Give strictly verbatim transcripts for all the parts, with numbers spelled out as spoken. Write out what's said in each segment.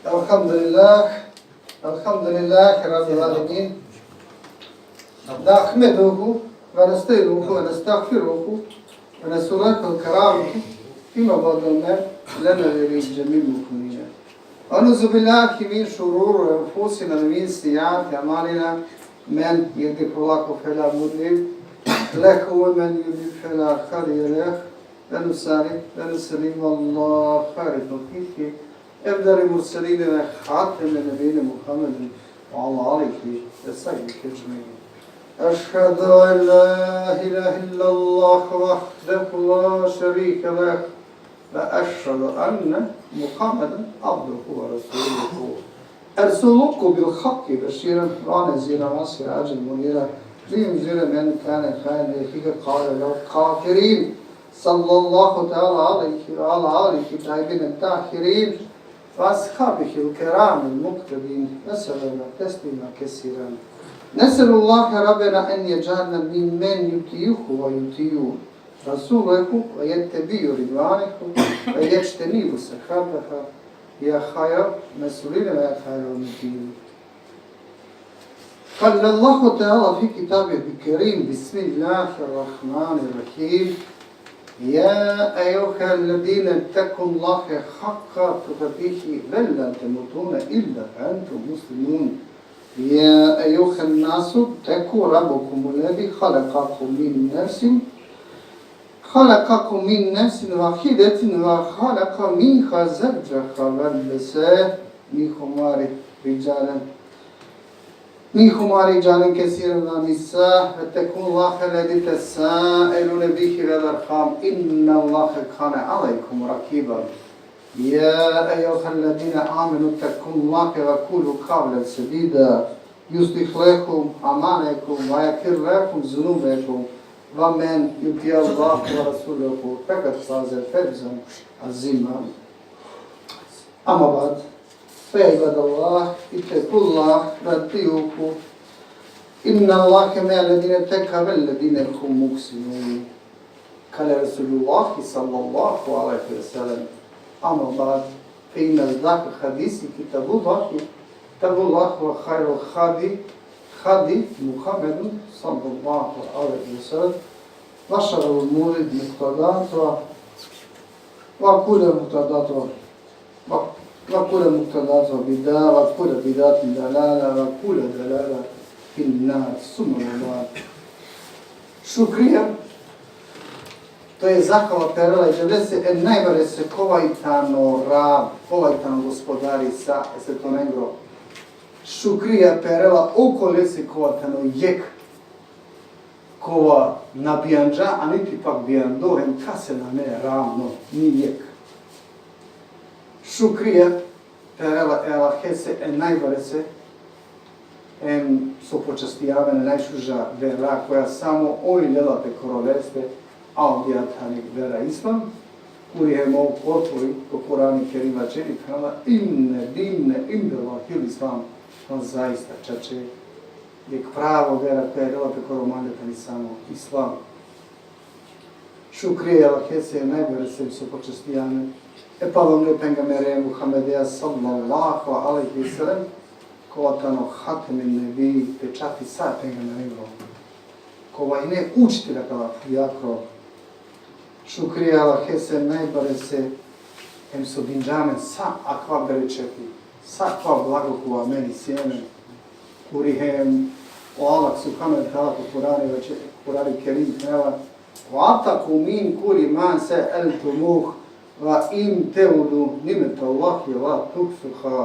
الحمد لله، الحمد لله رب العالمين. نحمده ونستعينه ونستغفره ونسأله الكرامة فيما بعد الموت لنا ولجميع المؤمنين. ونعوذ بالله من شرور أنفسنا ومن سيئات أعمالنا. من يهده الله فلا مضل له ومن يضلل فلا هادي له. ونصلي ونسلم على خير الخلق أفضل المرسلين وخاتم النبيين محمد وعلى آله وصحبه أجمعين. أشهد أن لا إله إلا الله وحده لا شريك له، وأشهد أن محمدا عبده ورسوله. أرسله بالحق بشيرا ونذيرا وسراجا منيرا لينذر من كان حيا ويحق القول على الكافرين. صلى الله تعالى عليه وعلى آله الطيبين الطاهرين وأصحابه الكرام المقتدين وسلم تسليما كثيرا. نسأل الله ربنا أن يجعلنا ممن يطيعه ويطيع رسوله ويتبع رضوانه ويجتنب سخطه، يا خير مسؤولين ويا خير المدين. قال الله تعالى في كتابه الكريم: بسم الله الرحمن الرحيم. يا أيها الذين اتقوا الله حق تقاته ولا تموتن إلا وأنتم مسلمون. يا أيها الناس اتقوا ربكم الذي خلقكم من نفس خلقكم من نفس واحدة وخلق منها زوجها وبث منهما رجالا منهما رجالا كثيرا ونساء واتقوا الله الذي تساءلون به والأرحام إن الله كان عليكم رقيبا. يا أيها الذين آمنوا اتقوا الله وقولوا قولا سديدا يصلح لكم أعمالكم ويغفر لكم ذنوبكم ومن يطع الله ورسوله فقد فاز فوزا عظيما. أما بعد، فيا عباد الله، اتقوا الله وأطيعوه. إن الله مع الذين اتقوا والذين هم محسنون. قال رسول الله صلى الله عليه وسلم: أما بعد، فإن أصدق الحديث كتاب الله، كتاب الله، وخير الهدي هدي محمد صلى الله عليه وسلم، وشر الأمور محدثاتها، وكل محدثة وكل محدثة بدعة، وكل بدعة ضلالة، وكل ضلالة في النار، ثم أما بعد. Šukrija, to je zahvala perela e Devlese e najbarese, kova i tano Rab, kova i tano Gospodari sa e svetonengro. Šukrija perela okolese kova tano jekh, kova na bijanđa, a niti pak bijando, hem kase nane ravno, ni jekh. Šukrija perela e Allahese e najbarese, hem so počastija amen e najšuža vera, koja samo oj lela pe koro leste, a odija tani vera Islam, kuri hem ov potvori ko Kurani Kerim vaćeri, phenela: إن الدين عند الله الإسلام. Pa zaista, čače, jekh pravo vera koja lela pe koro mange tani samo Islam. Šukrija e Allahese e najbarese, hem so počastija amen e palomne pejgambere Muhammedea sallallahu alejhi ve sellem, kova tano Hatemin Nebi, pečati sa pejgamberengro, kova ine učitelj akala dunjakro. Šukrija e Allahese e najbarese, hem so dinđa amen sa akava berećeti, sa akava blago kova amen isi amen, kuri hem o Allah subhanehu ve teala ko Kurani vaće-, Kurani Kerim phenela: وآتاكم من كل ما سألتموه وإن تعدوا نعمة الله لا تحصوها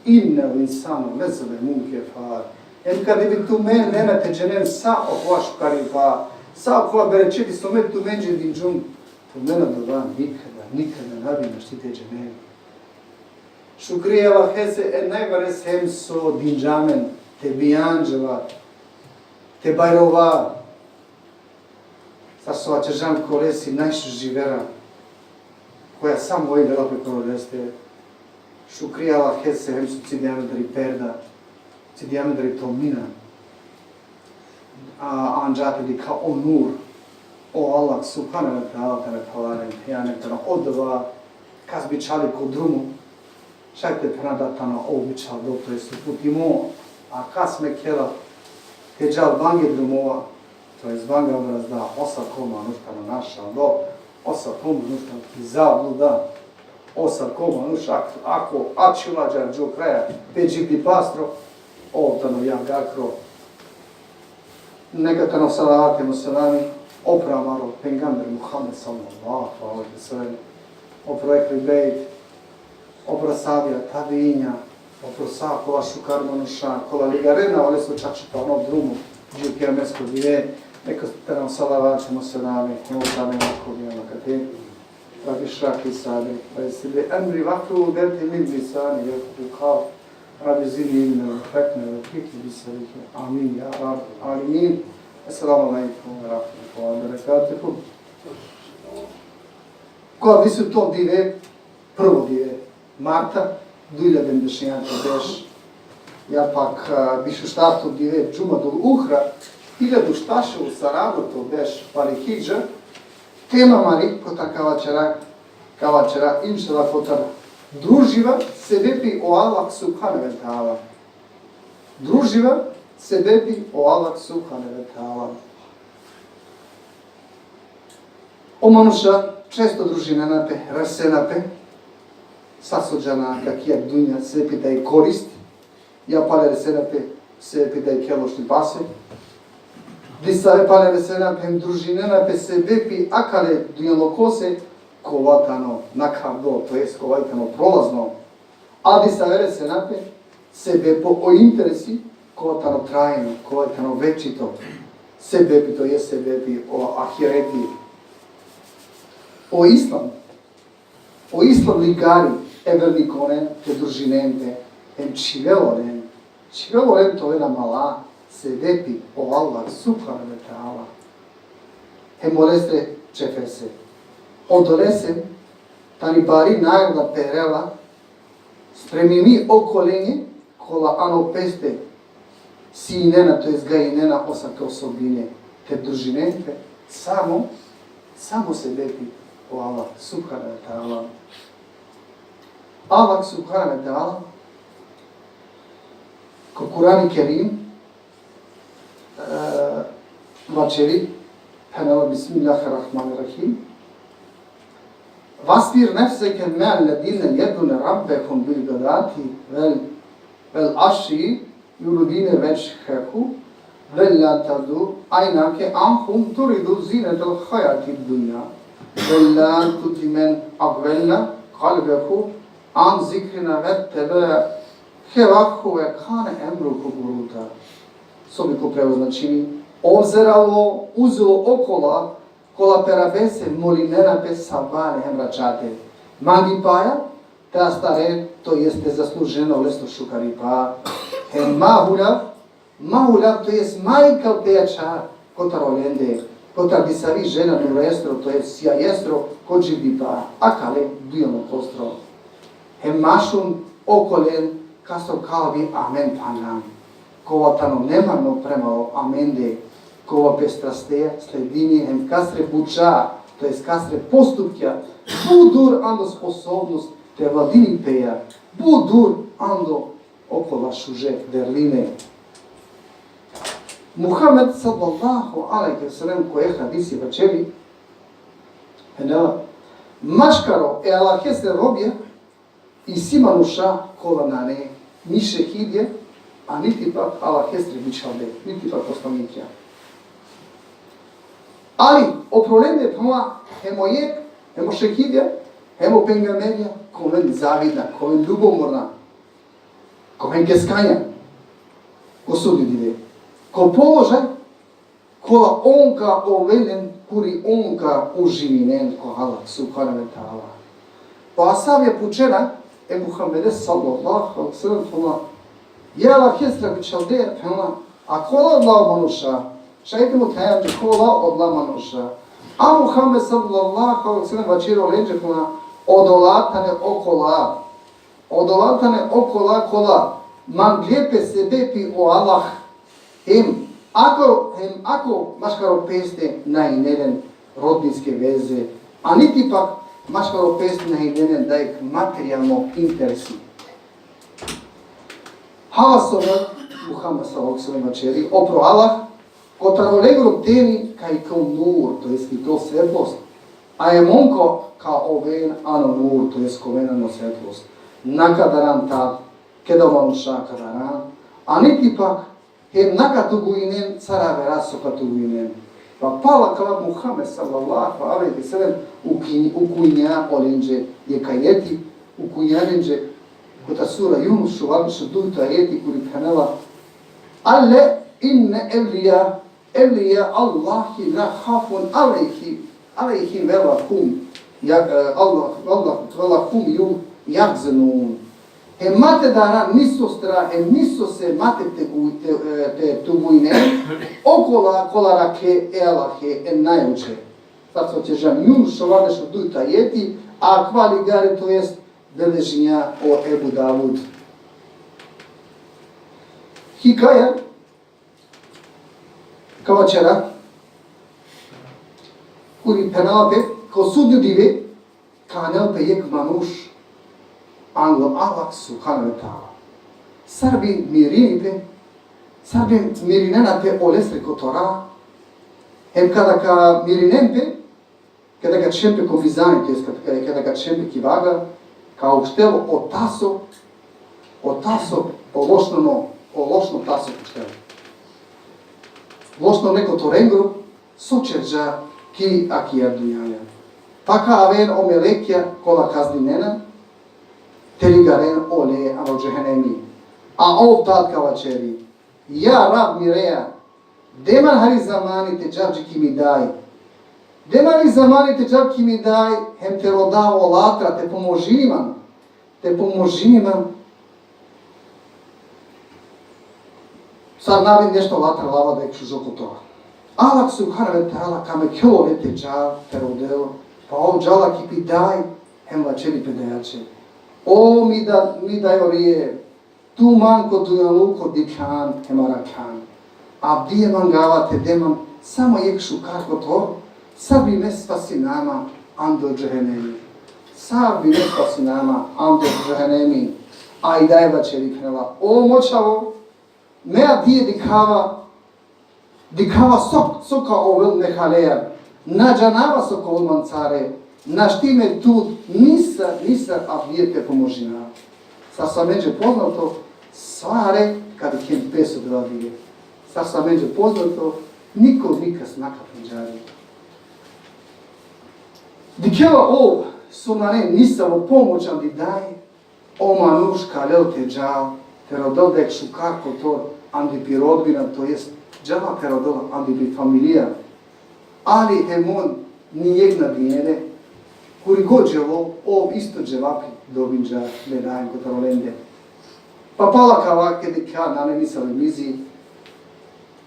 إن الإنسان لظلوم كفار. Hem kadi bi tumen lena te dženen sa okova šukaripa, sa okova berećeti so me tumenđe dinđum, tumen odova nikada, nikada na bi našti te dženen. Šukrija e Allahese e najbarese, hem so dinđa amen te bijanđova, te bajrova, sar so vaćerđam, koresi najšuži vera, koja samo oj lela pe koro leste. Šukrija e Allahese, hem so cidija amen tari perda, cidija amen tari tomnina, a anđa te dikha o nur, o Allah subhanehu ve teala tano palalen, jane tano odova kas bičhali ko drumo, Šaj te phena da tano ov bičhaldo, to jest uputimo, a kas mekhela te džal bange drumova, to jest banga brazda, osa ko manuš tano našaldo, osa ko manuš tano ki zabluda, osa ko manuš ak-, ako ačhila džar džo kraja pe dživdipastro, ov tano jagakro. Neka tano salavati hem selami opro amaro pejgamber Muhammed sallallahu alejhi ve sellem, opro ehli bejt, opro ashabija, tabiinja, opro sa kola šukar manuša, kola ligarena oleso čačipano drumo dži kijamesko dive, neka tano salavati hem selami hem opro amena ko dive makate. رب اشرح لي صدري ويسر لي أمري واحلل عقدة من لساني يفقهوا قولي. رب زدني علما وفهما وألحقني بالصالحين. آمين يا رب العالمين. السلام عليكم ورحمة الله وبركاته. Ko avdisutno dive, prvo dive marta, duj hiljade dešenjato berš, ja pak, a, bišuštarto dive Džumadul Uhra, hiljadu štar šel u saranda to berš pali hidžra, tema amari kotar ka vaćera, ka vaćera, inšallah, kotar družiba sebepi o Allah subhanehu ve teala. Družiba sebepi o Allah subhanehu ve teala. O manuša često družinena pe, resena pe, sa so džana, ka ki dunja sebepi da i korist, ja pale resena pe sebepi da i khelošni pase, disave pale resena pe hem družinena pe sebepi akale dunjalukose, kova tano nakhavdo, to jest kova tano prolazno. A disave resena pe sebepi o interesi, kova tano trajno, kova tano večito, sebepi, to jest sebepi o ahireti. O Islam, o Islam ligari e vernikone te družinen pe, hem čhivela len, čhivela len te oven amala, sebepi o Allah subhanehu ve teala. Hem olestre čefese. Odolese tani bari nagrada perela spremimi okolenđe, kola ano peste sinena, to jest gajinena osake osobine, te družinen pe samo, samo sebepi o Allah subhanehu ve teala. Allah subhanehu ve teala ko Kur'ani Kerim, e, vaćeri, phenela: بسم الله الرحمن الرحيم. واصبر نفسك مع الذين يدعون ربهم بالغداة وال-، والعشي يريدون وجهه ولا تعد عيناك عنهم تريد زينة الحياة الدنيا ولا تطع من أغفلنا قلبه عن ذكرنا واتبع هواه وكان أمره فرطا. So bi ko prevod značini: obzeralo, uzelo okola, kola perabese molinena pe sabane hem račate mangipaja, te astaren, to jest te zaslužinen olesro šukaripa. Hem ma huljav, ma huljav, to jest ma ikal te jačha kotar olende, kotar disavi žena nurestro, to jest sjajestro ko dživdipa, akale dunjalukostro. Hem ma šun okolen, kasro kalbi amen phanlan, kova tano nemarno prema amende, kova pe strasteja sledini hem kasre buča, to jest kasre postupkja, but dur ando sposobnost te vladini peja, but dur ando okola šuže verline. Muhammed sallallahu alejhi ve sellem ko jekh hadisi vaćeri, phenela: maškaro e Allahesre robija isi manuša kola nane ni šehidja, a niti pak Allahesre bičhalde, niti pak poslanikja. Ali o problemi, phenela, hem o jekh, hem o šehidja, hem o pejgamberja ka oven zavidna, ka oven ljubomorna, ka oven keskanja ko sudnji dive. Ko položaj kola on ka ovel len, kuri on ka uživinen ko Allah subhanehu ve teala. Pa asavja pučena e Muhammede sallallahu alejhi ve sellem, phenela: ja Allahesra bičhalde, phenela, a kola odola manuša? Šaj te muthaja amen kola odola manuša. A Muhammed sallallahu alejhi ve sellem vaćeri olenđe, phenela: odola tane okola. Odola tane okola kola mangle pe sebepi o Allah, hem ako, hem ako maškaro peste na ine len rodbinske veze, a niti pak maškaro peste na ine len dajek materijalno interesi. Hava so ovel, Muhammed sallallahu alejhi ve sellem vaćeri, opro Allah, kotar olengro teni ka iklol nur, to jest ka iklol svetlost, a hem on ka oven ano nur, to jest ka oven ano svetlost. Na ka daran tad, keda o manuša ka daran, a niti pak hem na ka tugujnen sar avera so ka tugujnen. Pa pala kava Muhammed sallallahu alejhi ve sellem uki-, ukujnja olenđe jekh ajeti, ukujnja lenđe kotar sura Junus, šovardeš dujto ajeti, kuri phenela: Ela inne evlija, evlija Allahi la havfun alejhi, alejhim ve la hum, ja, e, Allah, Allah, ve la hum ju jahzenun. Hem ma te daran niso strah, hem niso se ma te, te, gu-, te, e, te tugujnen, okola, kola rakhe e Allahe e najuče. Sad so ćerđam Junus, šovardeš dujto ajeti, a kava ligari, to jest beležinđa o Ebu Davud. Hikaja, ka vaćera, kuri phenela pe, ko sudnjo dive, ka anel pe jekh manuš anglo Allah subhanehu ve teala. Sar bi mirini pe, sar bi mirinena pe olesre kotora, hem kada ka mirinen pe, kada ka čhiven pe ko mizani, to jest kada, kada ka čhiven pe ki vaga, ka uštel o taso, o taso, o lošno, o lošno taso ka uštel. Lošno nekotorengro, so ćerđa ki akija dunjaja. Pa ka aven o melekja kola kazninena, te ligaren ole ano džehenemi. A ov tad ka vaćeri: Ja Rab mireja, de man hari zamani te džav dži ki mi daj. De man hari zamani te džav ki mi daj, hem te rodav olatra, te pomožini man. Te pomožini man. Sar na bi nešto olatra lava da jekh šužo kotora. Allah subhanehu ve teala ka mekhel ole te džal, te rodel, pa ov džala ki pi daj, hem vaćeri pe dajaće: O mi da-, mi dajorije, tu man ko dunjaluko dikhljan hem arakhljan. Avdive mangava te de man samo jekh šukar kotor, sar bi me spasina ma ando džehenemi. Sar bi me spasina ma ando džehenemi. A i daj vaćeri, phenela: O mo čhavo, me avdive dikhava, dikhava so, so ka ovel me haleja. Na džanava so ka ovel man care. Našti me tut nisar, nisar avdive te pomožina. Sar so amenđe poznato, sare ka dikhen pes odova dive. Sar so amenđe poznato, niko nikas na ka pendžari. Dikhela ov so nane nisavo pomoć andi daj, o manuš ka lel te džal, te rodel da jekh šukar kotor andi pi rodbina, to jest džala te rodel andi pi familija. Ali hem on ni jekh na dinđe le, kuri god dželo, ov isto dževapi dobinđa le dajem kotar olende. Pa pala kava, keda dikhlja nane nisave mizi,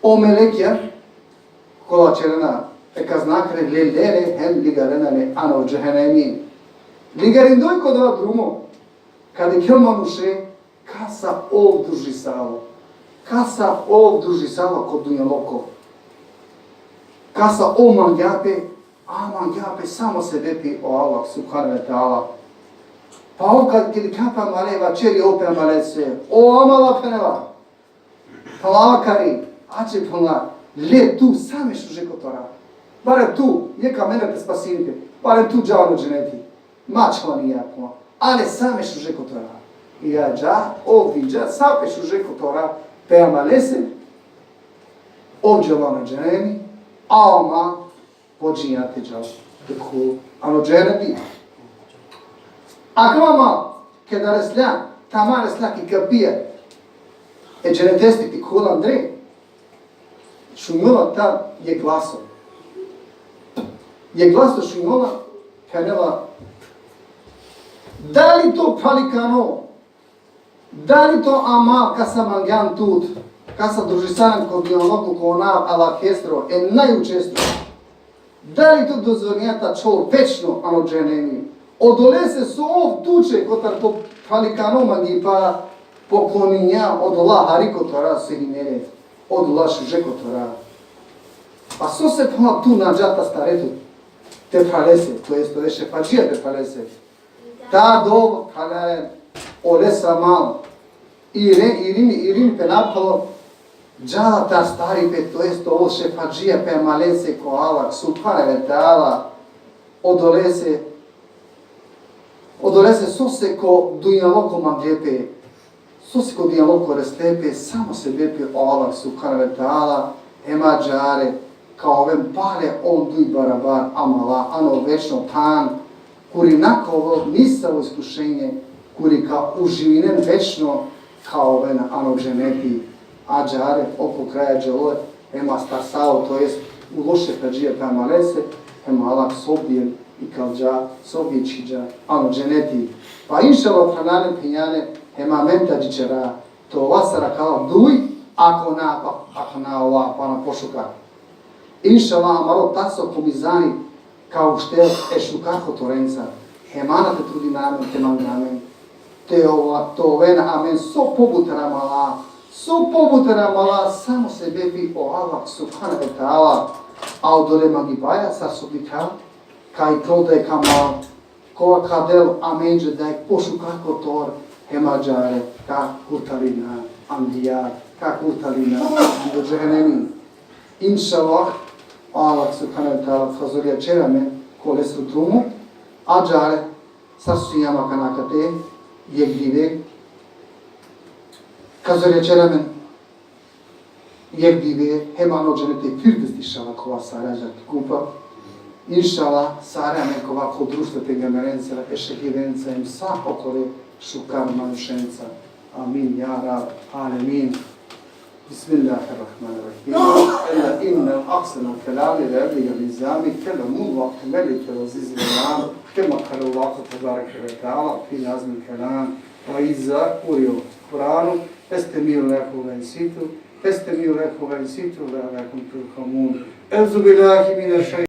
o melekja, kola ćerena e kaznakere, lele le hem ligarena le ano džehenemi. Ligarindoj ko odova drumo, ka dikhel manuše, kasa ov družisalo. Kasa ov družisalo ko dunjaluko. Kasa ov mangja pe, a mangja pe samo sebepi o Allah subhanehu ve teala. Pa ov ka, keda dikhlja pe amale, vaćeri ov pe amalese: O amala, phenela, phenela, kari, ače, phenela, le tu sa me šuže kotora. Barem tu, jekh amen te spasini pe, barem tu dža ano dženeti. Ma čhava ni ja, phenela, ale sa me šuže kotora. I ja dža, ov dinđa sa pe šuže kotora pe amalese, ov džala ano džehenemi, a o amal počinđa te džal, te khul ano džehenemi. Akava amal, keda resla, taman resla ki kapija e dženetesi te khul andre, šunjola tad jekh glaso. Jekh glaso šunjola, phenela: Dali to phalikano, dali to amal kasa mangjan tut, kasa družisanen ko dunjaluko ko anav Allahestro, e najučestro, dali to dozvolinđa te ačhol večno ano džehenemi? Odolese so ov tuće kotar to phalikano mangipa pokloninđa odola hari kotora so hine le, odola šuže kotora. Pa sose, phenela, tu na dža tastare tu te phralese, to jest ove šefadžije te phralese? Tad ov, phralalen, olesa amal Irini, irini pe napalo, džala te astari pe, to jest ovel šefadžija pe amalese ko Allah subhanehu ve teala, odolese, odolese sose ko dunjaluko mangle pe, sose ko dunjaluko reste pe, samo sebepi o Allah subhanehu ve teala, hem ađahare ka oven pale on duj barabar amala ano večno than, kuri na ka ovel nisavo iskušenje, kuri ka uživinen večno ka oven ano dženeti. Ađahare oko kraja dželo, hem astarsa o, to jest ulo šefadžija pe amalese, hem Allah sovdive ikalđa, sovdive čhiđa ano dženeti. Pa inšallah, phralalen, phenjalen, hem amen te adžićera te ova sar akala duj, ako na, pa, ako na ova pana pošukar. Inšallah, amaro taso ko mizani ka uštel e šukar kotorenca. Hem ana te trudina amen, te mangina amen te ova, te ovena amen so pobuter amala, so pobuter amala, samo sebepi o Allah subhanehu ve teala. A odole mangibaja sar so dikha, ka iklol da e kamal, kova ka del amenđe da e pošukar kotor, hem ađahare ka kurtarina ando jad, ka kurtarina ando džehenemi. Inšallah, Allah subhanehu ve teala ka zorjaćeri amen ko lesro drumo, ađahare sar so sijam akana kate, jekh dive, ka zorjaćeri amen jekh dive, hem ano dženeti Firdevs, inšallah, kova sare ađahar ki kupa. Inšallah, sare amen kova ko društvo e pejgamberenca, e šehidenca, hem sa okole šukar manušenca. Amin, ja Rab alemin. بسم الله الرحمن الرحيم. ألا إن أحسن الكلام إلى أبلغ النظام كلام الحق الملك العزيز العلام، كما قال الله تبارك وتعالى في نظم الكلام: وإذا قرئ القرآن فاستمعوا له وأنصتوا، فاستمعوا له وأنصتوا لعلكم ترحمون. أعوذ بالله من الشيطان